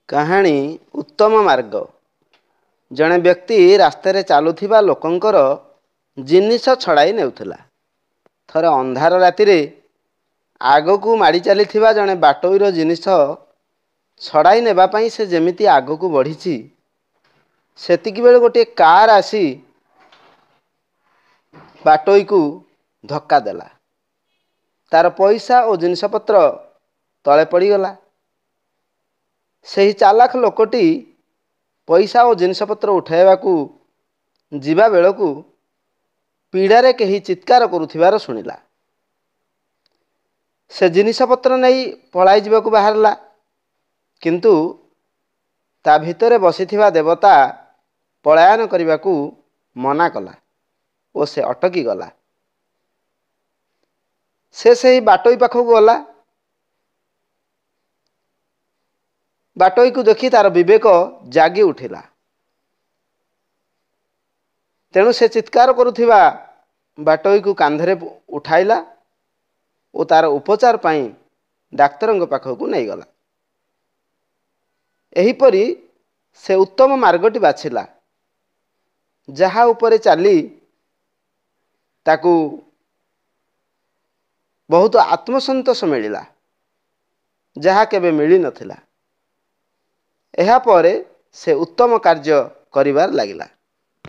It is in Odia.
କାହାଣୀ ଉତ୍ତମ ମାର୍ଗ। ଜଣେ ବ୍ୟକ୍ତି ରାସ୍ତାରେ ଚାଲୁଥିବା ଲୋକଙ୍କର ଜିନିଷ ଛଡ଼ାଇ ନେଉଥିଲା। ଥରେ ଅନ୍ଧାର ରାତିରେ ଆଗକୁ ମାଡ଼ି ଚାଲିଥିବା ଜଣେ ବାଟୋଇର ଜିନିଷ ଛଡ଼ାଇ ନେବା ପାଇଁ ସେ ଯେମିତି ଆଗକୁ ବଢ଼ିଛି, ସେତିକିବେଳେ ଗୋଟିଏ କାର୍ ଆସି ବାଟୋଇକୁ ଧକ୍କା ଦେଲା। ତାର ପଇସା ଓ ଜିନିଷପତ୍ର ତଳେ ପଡ଼ିଗଲା। ସେହି ଚାଲାଖ ଲୋକଟି ପଇସା ଓ ଜିନିଷପତ୍ର ଉଠାଇବାକୁ ଯିବା ବେଳକୁ ପୀଡ଼ାରେ କେହି ଚିତ୍କାର କରୁଥିବାର ଶୁଣିଲା। ସେ ଜିନିଷପତ୍ର ନେଇ ପଳାଇ ଯିବାକୁ ବାହାରିଲା, କିନ୍ତୁ ତା ଭିତରେ ବସିଥିବା ଦେବତା ପଳାୟନ କରିବାକୁ ମନା କଲା ଓ ସେ ଅଟକି ଗଲା। ସେ ସେହି ବାଟୋଇ ପାଖକୁ ଗଲା। ବାଟୋଇକୁ ଦେଖି ତାର ବିବେକ ଜାଗି ଉଠିଲା। ତେଣୁ ସେ ଚିତ୍କାର କରୁଥିବା ବାଟୋଇକୁ କାନ୍ଧରେ ଉଠାଇଲା ଓ ତାର ଉପଚାର ପାଇଁ ଡାକ୍ତରଙ୍କ ପାଖକୁ ନେଇଗଲା। ଏହିପରି ସେ ଉତ୍ତମ ମାର୍ଗଟି ବାଛିଲା, ଯାହା ଉପରେ ଚାଲି ତାକୁ ବହୁତ ଆତ୍ମସନ୍ତୋଷ ମିଳିଲା, ଯାହା କେବେ ମିଳିନଥିଲା। ଏହାପରେ ସେ ଉତ୍ତମ କାର୍ଯ୍ୟ କରିବାରେ ଲାଗିଲା।